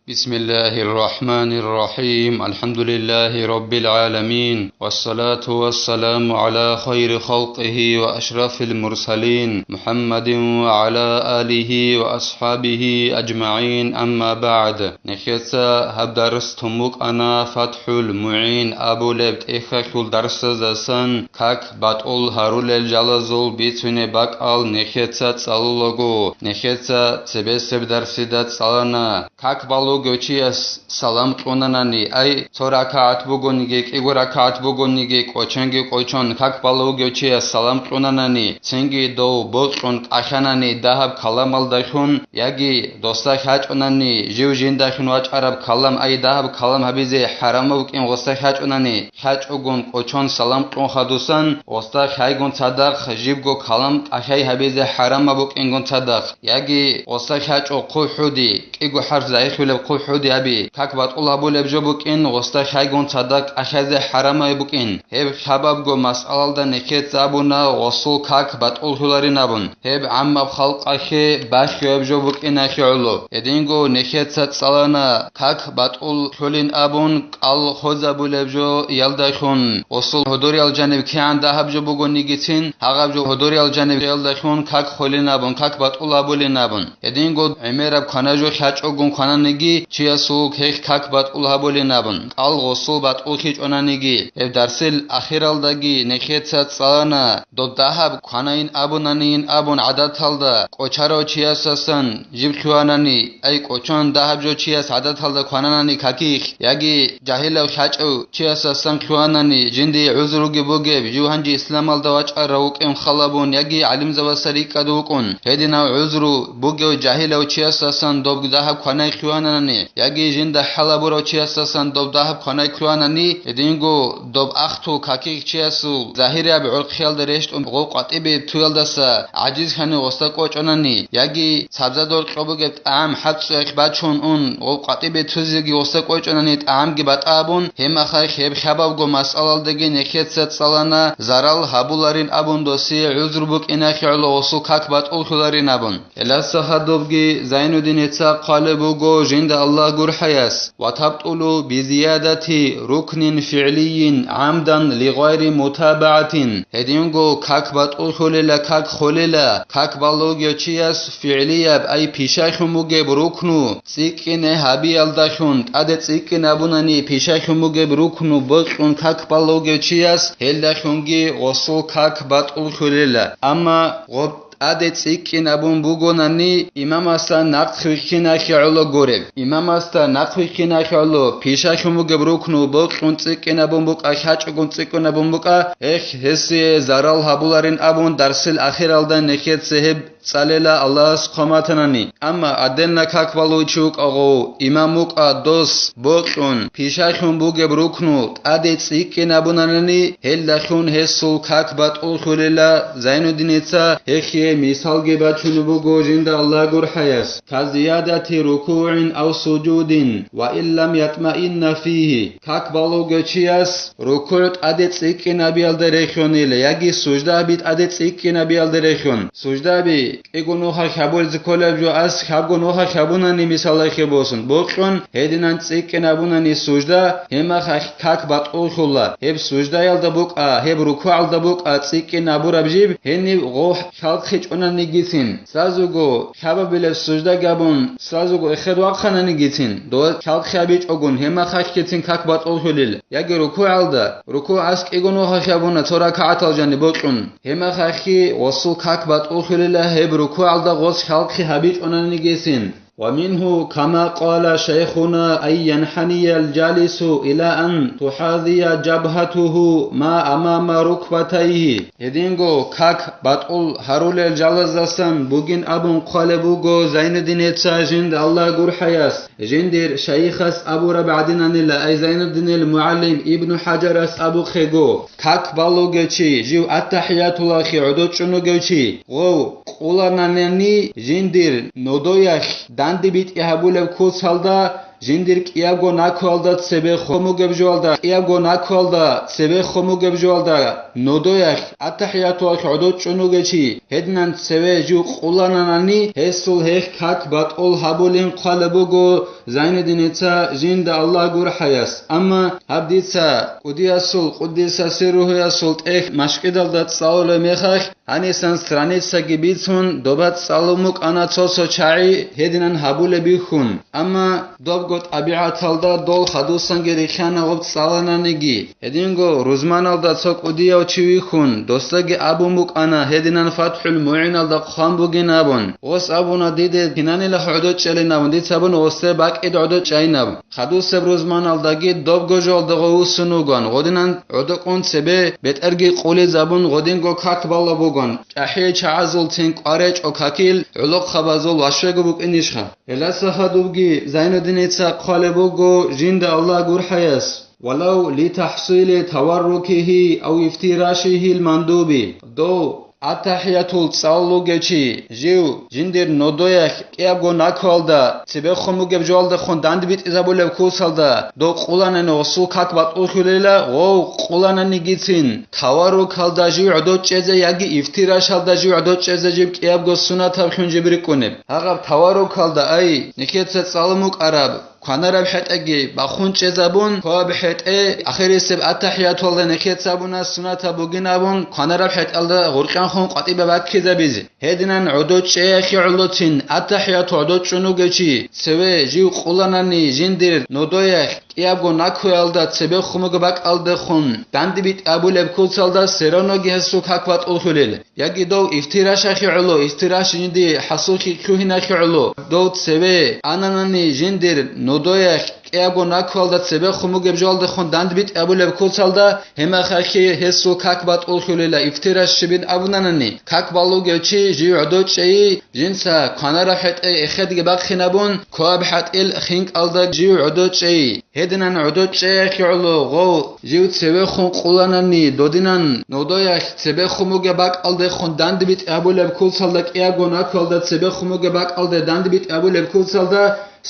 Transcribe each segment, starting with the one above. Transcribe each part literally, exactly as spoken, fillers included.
بسم الله الرحمن الرحيم. الحمد لله رب العالمين. والصلاة والسلام على خير خلقه وأشرف المرسلين محمد وعلى آله وأصحابه أجمعين. أما بعد. Нехеца гьаб дарс тун букӀана ФатхӀул МугӀин абулеб тӀехьалъул дарсаздасан как батӀул гьарулел жалазул бицунеб бакӀал нехеца цӀалулаго, нехеца цебесеб дарсида цӀалана. Как балугев чияс салам кьунанани, ай, цо ракагӀат бугониги, кӀиго ракагӀат бугониги, кӀочонги кӀочон, как балугев чияс салам кьунанани, цинги дов бокьун кӀалъанани дагьаб каламалдалъун, яги досда хьачӀунани, жив жиндалъун вачӀараб калам, ай, дагьаб калам гьабизе хӀарамаб букӀин гъосда хьачӀунани, хьачӀогун кӀочон салам кьун хадусан, гъосда хьайгун цадахъ жибго калам кӀалъай гьабизе хӀарамаб букӀингун цадахъ, яги гъосда хьачӀо хъул хӀуди, кӀиго хӀарф загӀифилеб хъул хӀуди аби, как батӀул гьабулеб жо букӀин, гъосда хьайгун цадахъ кӀалъазе хӀарамай букӀин. Гьеб хабабго масъалалда нехеца абуна гъосул как батӀуллъуларин абун. Гьеб гӀаммаб халкъалъе бахъияб жо букӀиналъе гӀоло. Гьединго нехеца цӀалана как батӀуллъулин абун кӀал хозабулеб жо ялдалъун. Гъосул гьодориял жаниб кигӀан дагьаб жо бугонигицин, гьагъаб жо гьодориял жаниб ялдалъун как холин абун, как батӀул абулин абун. Гьединго гӀемераб кванажо хьачӀогун квананиги, чиясул гьехь как батӀул гьабулин абун, кӀал гъосул батӀуллъичӀонаниги, гьеб дарсил ахиралдаги нехеца цӀалана, доб дагьаб кванайин абунанийин абун гӀадаталда кӀочарав чиясасан жиб лъугьанани, ай кӀочон дагьаб жо чияс гӀадаталда квананани каких, яги жагьилав хьачӀав чиясасан лъугьанани, жиндие гӀузруги бугеб, жив гьанже исламалда вачӀарав вукӀин халабун яги гӀалимзабаса рикӀкӀад вукӀун, гьединав гӀузру бугев жагьилав чиясасан доб дагьаб кванай лъугьананани, яги жинда хӀалабурав чиясасан доб дагьаб кванай лъугьанани, гьединго доб ахтул каких чиясул загьирияб гӀурхъиялда рещтӀун гъов къватӀибе туялдаса гӀажизхъани гъосда кӀочӀонани, яги цабзадор кьо бугеб тӀагӀам хӀацӀцӀуялъ бачун ун, гъов къватӀибе тузеги гъосда кӀочӀонани тӀагӀамги батӀа абун, гьеб мехалъ гьеб хабабго масъалалдаги нехеца цӀалана, зарал гьабуларин абун досие гӀузру букӀиналъе гӀоло гъосул как батӀуллъуларин абун. Гьелдаса хадубги Зайнуддиница хъвалеб буго, жинда Аллагь гурхӀаяс: «Ва табтӀулу бизиядати рукнин фигӀлийин гӀамдан лигъайри мутабагӀатин». Гьединго как батӀуллъулела, как холела, как балугев чияс фигӀлияб, ай пишайхун бугеб рукну цӀикӀкӀине гьабиялдалъун, тӀаде цӀикӀкӀин абунани пишайхун бугеб рукну бокьун как балугев чияс, гьелдалъунги гъосул как батӀуллъулела. Амма гъоб тӀаде цӀикӀкӀин абун бугонани, имамасда нахъ вихьиналъе гӀоло гуреб. Имамасда нахъ вихьиналъе гӀоло пишайхун бугеб рукну бокьун цӀикӀкӀин абун букӀа, хьачӀогун цӀикӀкӀин абун букӀа, гьехь, гьесие зарал гьабуларин абун дарсил ахиралда нехеца гьеб цӀалела Аллагьас хъван батанани. Амма гьадинаб как балугев чи вукӀа гъов, имам вукӀа дос бокьун, пишайхун бугеб рукну тӀаде цӀикӀкӀин абунанани, гьелдалъун гьесул как батӀуллъулела. Зайнуддиница гьехие мисалги бачунеб буго жинда Аллагь гурхӀаяс: «Ка зиядати рукугӀин ав сужудин, ва ин лам ятмаинна фигьи». Как балугев чияс рукугӀ тӀаде цӀикӀкӀин абиялда рехьунила, яги сужда аби тӀаде цӀикӀкӀин абиялда рехьун. Сужда аби кӀиго нухалъ гьабулеб кколеб жо, ас хьабго нухалъ гьабунани, мисалалъе босун, бокьун, гьединан цӀикӀкӀин абунани сужда, гьеб мехалъ как батӀуллъула. Гьеб суждаялда букӀа, гьеб рукугӀалда букӀа цӀикӀкӀин абураб жиб, гьениб гъов хьалхъичӀонанигицин. Сразуго хьабабилеб сужда гьабун, сразуго эхед вахъананигицин, дова хьалхъи гьабичӀогун, гьеб мехалъгицин как батӀуллъулел. Яги рукугӀалда, рукугӀ ас кӀиго нухалъ гьабуна цо ракагӀатал жаниб бокьун, гьеб мехалъги гъосул как батӀуллъулела, гьеб рукугӀалда гъос хьалхъи гьабичӀонанигицин. ومنه كما قال شيخنا أن ينحني الجالس إلى أن تحاذي جبهته ما أمام ركبتيه. Гьединго как батӀул гьарулел жалаздасан бугин абун хъвалеб буго Зайнуддиница жинда Аллагь гурхӀаяс, жиндир шайихас абураб гӀадинанила, ай Зайнуддинил мугӀалим Ибну ХӀажарас абухъего, как балугев чи, жив аттахӀиятулахъе гӀодов чӀун вугев чи, гъов къулананани жиндир нодоялъ данде битӀи гьабулеб куцалда жиндир кӀиябго накуялда цебе хомугеб жоялда, кӀиябго накуялда цебе хомугеб жоялда, нодоялъ, аттахӀиятулалъ гӀодочӀун вугев чи, гьединан цеве жив къулананани, гьесул гьехь как батӀул гьабулин хъвалеб буго Зайнуддиница жинда Аллагь гурхӀаяс. Амма гьаб дица кӀудиясул къуддиса сирругьуясул тӀехь машкӀидалда цӀалулеб мехалъ, гьанисан страницаги бицун, доба цӀалун букӀана цо-цо чагӀи гьединан гьабулеб бихьун. Амма добго тӀабигӀаталда дол хадусанги рихьана гъуб цӀалананиги. Гьединго рузманалда цо кӀудияв чи вихьун, досдаги абун букӀана, гьединан ФатхӀул МугӀиналда хъван бугин абун. Гъос абуна диде кинанила гӀодочӀалин абун, дица абун гъосде бакӀид гӀодочӀайин абун. Хадусеб рузманалдаги добго жолда гъов вуссун вугон, гъодинан гӀодокӀун цебе бетӀерги къулизабун гъодинго как балеб бугон, чӀахӀиял чагӀазулцин кӀваречӀо какил гӀолохъабазул ващего букӀинищха? Гьелдаса хадубги Зайнуддиница хъвалеб буго жинда Аллагь гурхӀаяс: «Валав литахсили таваррукихи ав ифтирашихил мандуби». Дов аттахӀиятул цӀалулев вугев чи, жив жиндир нодоялъ кӀиябго накуялда цебехун бугеб жоялдехун дандбитӀизабулеб куцалда дов къуланани гъосул как батӀуллъулила, гъов къулананигицин, таваррукалда жив гӀодочӀезе яги ифтирашалда жив гӀодочӀезе жиб кӀиябго сунатаблъун жиб рикӀкӀунеб. Гьагъаб таваррукалда, ай, нехеца цӀалун букӀараб кванараб хӀетӀеги бахун чӀезабун, кваб хӀетӀе, ахирисеб аттахӀиятулда нехеца абуна, сунатаб бугин абун, кванараб хӀетӀалда гъуркьанхун къватӀибе баккизабизе. Гьединан гӀодочӀеялъе гӀолоцин, аттахӀияту гӀодочӀун вугев чи, цеве жив къуланани жиндир нодоялъ кӀиябго накуялда цебехун бугеб бакӀалдехун дандбитӀи абулеб куцалда, сероноги гьесул как батӀуллъулел. Яги дов ифтирашахъе гӀоло, ифтираш жинди хӀасулхъи лъугьинахъе гӀоло, дов цеве ананани жиндир нодоялъ кӀиябго накуялда цебехун бугеб жоялдехун дандбитӀи абулеб куцалда, гьемахахъе гьесул как батӀуллъулила, ифтираш щибин абунанани, как балугев чи жив гӀодочӀейи, жинца кванараб хӀетӀе эхедги бахъинабун, кваб хӀатӀил хинкӀалда жив гӀодочӀейи. Гьединан гӀодочӀеялъе гӀоло гъов жив цевехун къуланани, додинан нодоялъ цебехун бугеб бакӀалдехун дандбитӀи абулеб куцалда, кӀиябго накуялда цебехун бугеб бакӀалде дандбитӀи абулеб куцалда,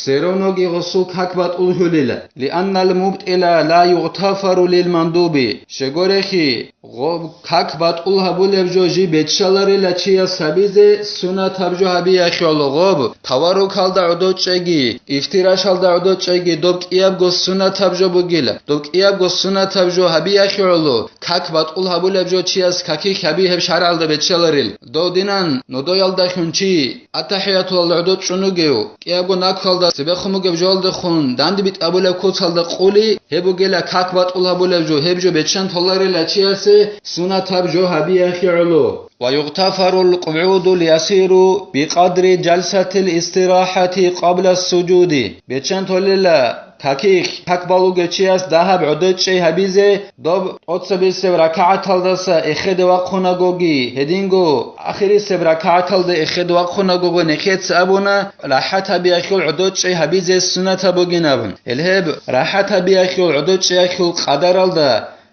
сероноги гъосул как батӀуллъулила. Лианнал мубтӀила ла югътафару лил мандуби. Щегорехи, гъо-, как батӀул гьабулеб жо жиб беччаларила чияс гьабизе, сунатаб жо гьабиялъе гӀоло гъоб, таваррукалда гӀодочӀеги, ифтирашалда гӀодочӀеги, доб кӀиябго сунатаб жо бугила. Доб кӀиябго сунатаб жо гьабиялъе гӀоло, как батӀул гьабулеб жо чияс какилъ гьаби гьеб шаргӀалда беччаларил. Додинан нодоялдалъун чи аттахӀиятулда гӀодочӀун вугев, кӀиябго накуялда цебехун бугеб жоялдехун дандбитӀи абулеб куцалда къули, гьеб бугила как батӀул гьабулеб жо, гьеб жо беччан толарила чиясе сунатаб жо гьабиялъе гӀоло. Ва югътафарул къугӀудул ясиру бикъадри жалсатил истирахӀати къабла суджуди. Беччан толила какилъ как балугев чияс дагьаб гӀодочӀей гьабизе, доб тӀоцебесеб ракагӀаталдаса эхеде вахъунагоги, гьединго ахирисеб ракагӀаталда эхеде вахъунагого нехеца абуна, рахӀат гьабиялъул гӀодочӀей гьабизе сунатаб бугин абун. Гьел гьеб рахӀат гьабиялъул гӀодочӀеялъул къадаралда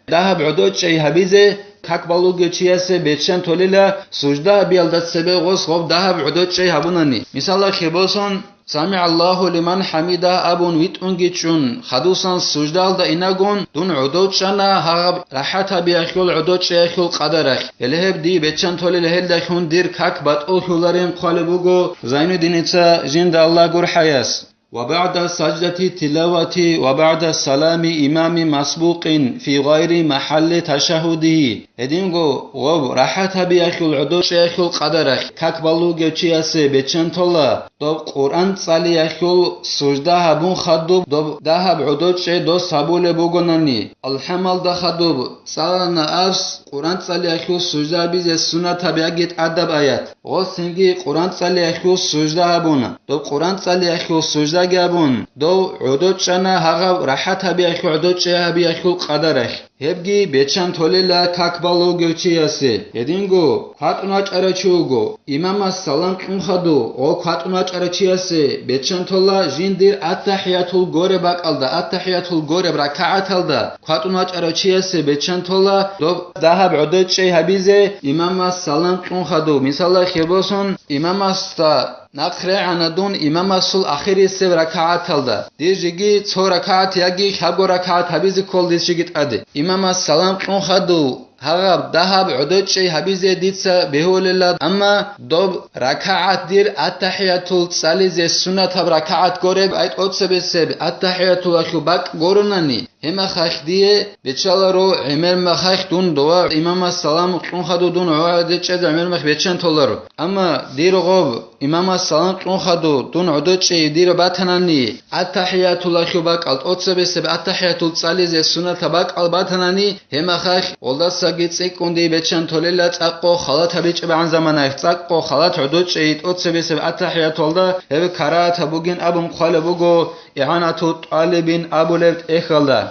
дагьаб гӀодочӀей гьабизе как балугев чиясе беччан толила сужда гьабиялда цебе гъос гъоб дагьаб гӀодочӀей гьабунани. Мисалалъе босун, «СамигӀаллагьу лиман хӀамидагь» абун витӀунги чӀун, хадусан суждаялда инагун, дун гӀодов чӀана гьагъаб рахӀат гьабиялъул гӀодочӀеялъул къадаралъ. Гьеле гьеб дие беччан толел гьелдалъун дир как батӀуллъуларин хъвалеб буго Зайнуддиница жинда Аллагь гурхӀаяс. «Ва багӀда саждати тилавати ва багӀда салами имами масбукъин фи гъайри махӀалли ташагьудигьи». Гьединго гъоб рахӀат гьабиялъул гӀодочӀеялъул къадаралъ как балугев чиясе беччан тола, доб Къуръан цӀалиялъул сужда гьабун хадуб доб дагьаб гӀодочӀей дос гьабулеб бугонани, алхӀамалда хадуб цӀалана абс Къуръан цӀалиялъул сужда гьабизе сунатаб яги тӀадаб аят. Гъосинги Къуръан цӀалиялъул сужда гьабуна. Доб Къуръан цӀалиялъул суждаги гьабун, дов гӀодочӀана гьагъаб рахӀат гьабиялъул гӀодочӀей гьабиялъул къадаралъ. Гьебги беччан толела как балугев чиясе. Гьединго кватӀун вачӀарав чи вуго, имамас салам кьун хадув гъо кватӀун вачӀарав чиясе беччан тола жиндир аттахӀиятул гореб бакӀалда, аттахӀиятул гореб ракагӀаталда кватӀун вачӀарав чиясе беччан тола доб дагьаб гӀодочӀей гьабизе имамас салам кьун хадув. Мисалалъе босун, имамасда НахърегӀана дун имамасул ахирисеб ракагӀаталда. Дир жеги цо ракагӀат яги лъабго ракагӀат гьабизе ккола дир жеги тӀаде. Имамас салам кьун хадув, гьагъаб дагьаб гӀодочӀей гьабизе дица бегьулела, амма доб ракагӀат дир аттахӀиятул цӀализе сунатаб ракагӀат гореб, ай тӀоцебесеб аттахӀиятулалъул бакӀ горунани, гьемахалъ дие бечаларо, гӀемер махалъ дун дова имамас салам кьун хадув дун гӀодочӀезе гӀемер мах бечан толаро. Амма дир гъоб имамас салам кьун хадув дун гӀодочӀей дир батанани, аттахӀиятулалъул бакӀал, тӀоцебесеб аттахӀиятул цӀализе сунатаб бакӀал батанани, гьемахалъ гъолдасаги цӀикӀкӀун дие бечан толела цӀакъго халат гьабичӀебагӀан заманаялъ, цӀакъго халат гӀодочӀей тӀоцебесеб аттахӀиятулда гьеб карагьатаб бугин абун хъвалеб буго ИгӀанату тӀалибин абулеб тӀехьалда.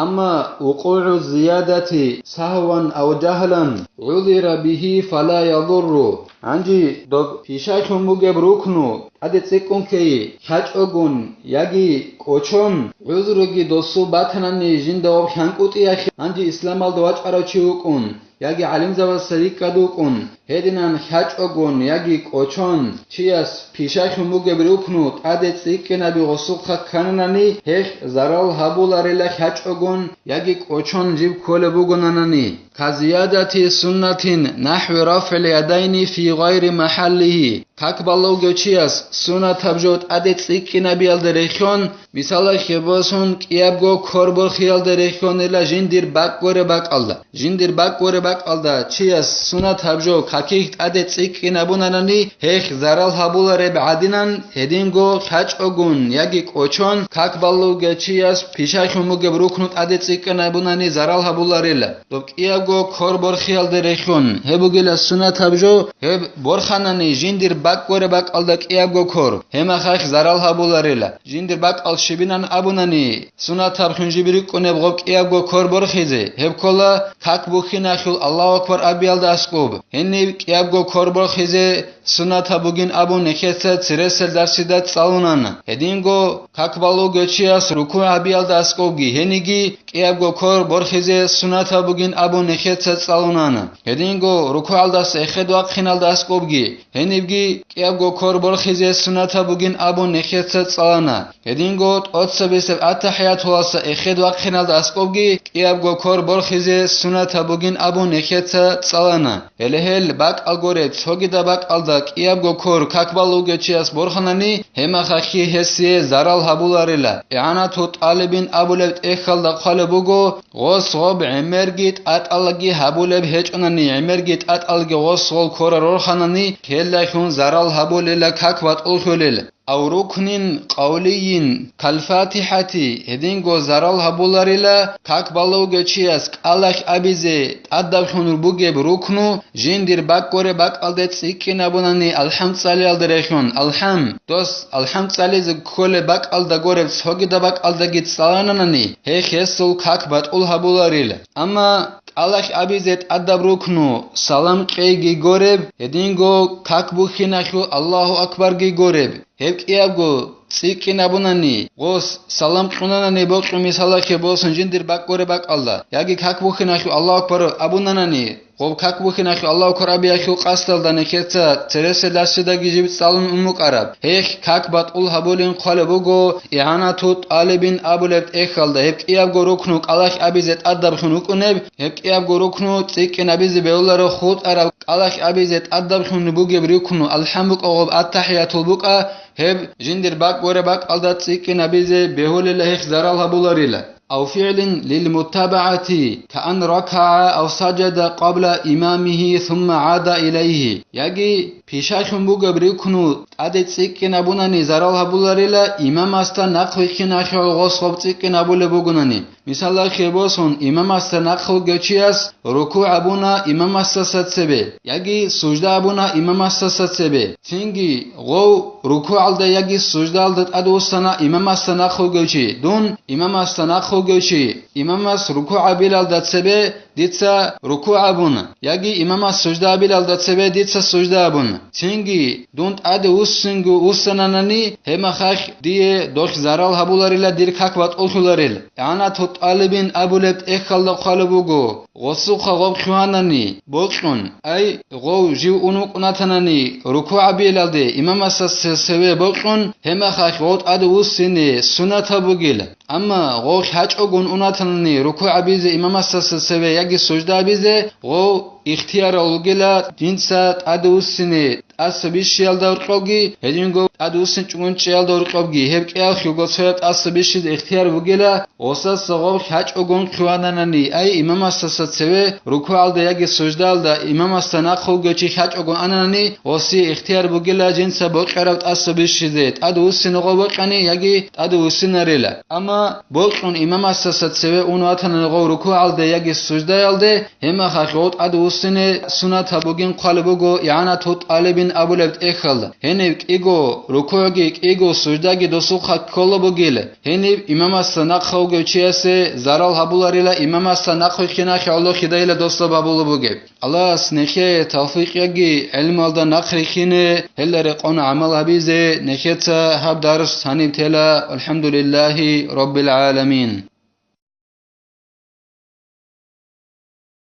Амма вукъугӀу зиядати сагьван ав жагьлан гӀузира бигьи фала ядурру. Гьанже доб пишаялъун бугеб рукну тӀаде цӀикӀкӀун ккей, лъачӀогун яги кӀочон, гӀузруги досул батанани жинда гъоб хӀанкӀутӀиялъе, гьанже исламалда вачӀарав чи вукӀун, яги гӀалимзабазда рикӀкӀад вукӀун, гьединан лъачӀогун яги кӀочон, чияс пишаялъун бугеб рукну тӀаде цӀикӀкӀинаби гъосухъа ккананани, гьелъ зарал гьабуларила лъачӀогун яги кӀочон жиб кколеб бугонанани. Казиядати суннатин нахӀви рафгӀил ядайни фи гъайри махӀаллигьи. Как балев вугев чияс сунатаб жо тӀаде цӀикӀкӀинабиялда рехьон, мисалалъе босун, кӀиябго кор борхиялда рехьонила жиндир бакӀ гуреб бакӀалда. Жиндир бакӀ гуреб бакӀалда чияс сунатаб жо каких тӀаде цӀикӀкӀинабунанани, гьелъ зарал гьабулареб гӀадинан, гьединго лъачӀогун яги кӀочон, как балев вугев чияс пишаялъун бугеб рукну тӀаде цӀикӀкӀинабунани зарал гьабуларила. Доб кӀиябго кор борхиялда рехьун, гьеб бугила сунатаб жо, гьеб борханани жиндир бакӀ гуреб бакӀалда кӀиябго кор, гьемахалъ зарал гьабуларила. Жиндир бакӀал щибинан абунани, сунатаб хӀунжи бирикӀкӀунеб гъоб кӀиябго кор борхизе, гьеб ккола как бухьиналъул Аллагьу акбар абиялда аскӀоб. Гьениб кӀиябго кор борхизе сунатаб бугин абун нехеца цересел дарсида цӀалунана. Гьединго как балев вугев чияс рукугӀ гьабиялда аскӀобги, гьениги кӀиябго кор борхизе сунатаб бугин абун нехеца цӀалунана. Гьединго рукугӀалдаса эхед вахъиналда аскӀобги, гьенибги кӀиябго кор борхизе сунатаб бугин абун нехеца цӀалана. Гьединго тӀоцебесеб аттахӀиятуласа эхед вахъиналда аскӀобги кӀиябго кор борхизе сунатаб бугин абун нехеца цӀалана. Гьеле гьел бакӀал гуреб цогидаб бакӀалда кӀиябго кор как балев вугев чияс борханани, гьемахалъ гьесие зарал гьабуларила. ИгӀанату тӀалибин абулеб тӀехьалда хъвалеб буго, гъос гъоб гӀемерги тӀатӀалаги гьабулеб гьечӀонани, гӀемерги тӀатӀалаги гъос гъол кора рорханани, гьелдалъун зарал гьабулила как батӀуллъулел. Ав рукнин къавлийин калфатихӀати, гьединго зарал гьабуларила как балев вугев чияс кӀалахь абизе тӀадаблъун бугеб рукну, жиндир бакӀ гуреб бакӀалде цӀикӀкӀинабунани алхӀам цӀалиялда рехьун, алхӀам, дос алхӀам цӀализе кколеб бакӀалда гуреб цогидаб бакӀалдаги цӀалананани, гьелъ гьесул как батӀул гьабуларила. Амма кӀалахь абизе тӀадаб рукну, салам кьейги гуреб, гьединго как бухьиналъул Аллагьу акбарги гуреб. Гьеб кӀиябго цӀикӀкӀинабунани, гъос салам кьунанани бокьун, мисалалъе босун, жиндир бакӀ гуреб бакӀалда, яги как бухьиналъул Аллагьу акбар абунанани, гъоб как бухьиналъул Аллагьу акбар абиялъул къасдалда нехеца цересел дарсидаги жиб цӀалун ун букӀараб. Гьелъ как батӀул гьабулин хъвалеб буго, игӀанату тӀалибин абулеб тӀехьалда, гьеб кӀиябго рукну кӀалахь абизе тӀадаблъун вукӀунеб, гьеб кӀиябго рукну цӀикӀкӀинабизе бегьуларо хутӀараб кӀалахь абизе тӀадаблъун бугеб рукну, алхӀам букӀа гъоб, аттахӀиятул букӀа, гьеб жиндир бакӀ гуреб бакӀалда цӀикӀкӀинабизе бегьулила гьелъ зарал гьабуларила. Ав фигӀлин лилмуттабагӀати, каан ракагӀа ав сажада къабла имамигьи сумма гӀада илайгьи. Яги пишалъун бугеб рукну тӀаде цӀикӀкӀинабунани зарал гьабуларила, имамасда нахъ вихьиналъул гъос гъоб цӀикӀкӀинабулеб бугунани. Мисалалъе босун, имамасда нахъ вугев чияс рукугӀ абуна имамасдаса цебе, яги сужда абуна имамасдаса цебе. Цинги гъов рукугӀалда яги суждаалда тӀадвуссана имамасда нахъ вугев чи, дун имамасда нахъ вугев чи, имамас рукугӀ абилалда цебе дица рукугӀ абуна, яги имамас сужда абилалда цебе дица сужда абуна. Цинги дун тӀаде вуссинго вуссананани, гьебмахалъ дие долъ зарал гьабуларила, дир как батӀуллъуларел. ИгӀанату тӀалибин абулеб тӀехьалда хъвалеб буго, гъосухъа гъоб хъванани бокьун, ай, гъов жив ун вукӀунатанани рукугӀ гьабиялде имамасда цеве бокьун, гьеб мехалъ гъов тӀаде вуссине сунатаб бугила. Амма гъов лъачӀогун унатанани рукугӀ гьабизе имамасдаса цеве яги сужда гьабизе, гъов ихтиярал вугила жинца тӀаде вуссине тӀаса бищиялда гьоркьобги, гьединго тӀаде вуссинчӀогун чӀеялда гьоркьобги, гьеб кӀиялъулго цояб тӀаса бищизе ихтияр бугила, гъосдаса гъов лъачӀогун хъвананани, ай, имамасдаса цеве рукугӀалда яги суждаялда имамасда нахъа вугев чи лъачӀогун ананани, гъосие ихтияр бугила жинца бокьараб тӀаса бищизе, тӀаде вуссине гъов бокьани яги тӀаде вуссинарила. Амма бокьун имамасдаса цеве ун ватанани гъов рукугӀалде яги суждаялде, гьеб мехалъ гъов тӀаде вуссине сунатаб бугин хъвалеб буго игӀанату тӀалибин абулеб тӀехьалда. Гьениб кӀиго рукугӀги кӀиго суждаги досухъа ккола бугила. Гьениб имамасда нахъа вугев чиясе зарал гьабуларила, имамасда нахъвихьиналъе гӀолохъидайила досда гьабулеб бугеб. Аллагьас нехее тавфикъ яги гӀелмалда нахърихьине, гьелда рекъон гӀамал гьабизе, нехеца гьаб дарс гьаниб тела. АлхӀамдулиллагьи раббил гӀаламин.